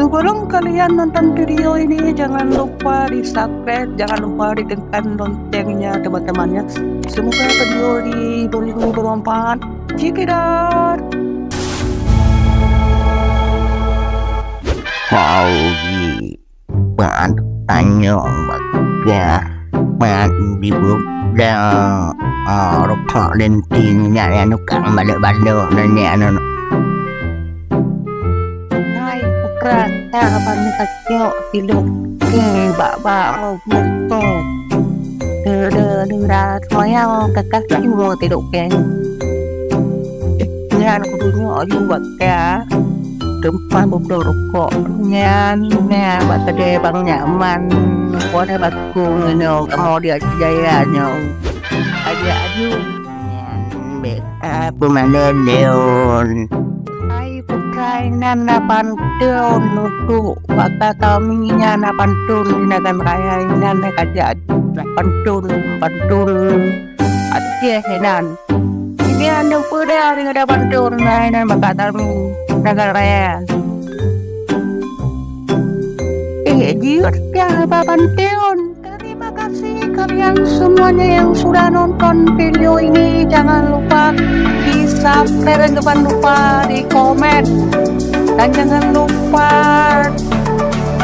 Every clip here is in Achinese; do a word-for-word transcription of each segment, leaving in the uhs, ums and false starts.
Sebelum kalian nonton video ini, jangan lupa di-subscribe, jangan lupa ditekan loncengnya, teman-teman, ya. Semoga video ini bermanfaat. Check it out. Hau ji, ban tanyong bak gah, ban dibuda, ah, rukok lenti nyak, nyan tukang balek-balek nyan, nyan. Hai putra, ka ban kacok tilok ke bak-bak bukong. Deuh-deuh lura semayang ka kaki mo tilok ke. Nyan kudu nyok ju bak ka. Teumpat bubdong rukok nyan, nyan bak keudè Bang Nyaman. Pada bakong inoe kamoe di Jaya nyoe. Aja aju. Nyan bèk ka peumalèe lôn. Hai putra, inan na pantôn untuk bak kami, nyan na pantôn di Nagan Raya, inan na kajak pantôn, pantôn Aceh inan. Ini anu peue dah, ada pantôn inan bak kami Nagan Raya. Eh, jeuet ka ba pantôn. Terima kasih kalian semuanya yang sudah nonton video ini. Jangan lupa di-subscribe dan jangan lupa di-komen. Dan jangan lupa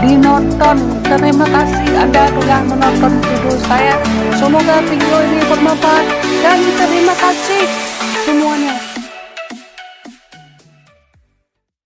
dinonton. Terima kasih Anda telah menonton video saya. Semoga video ini bermanfaat dan terima kasih semuanya.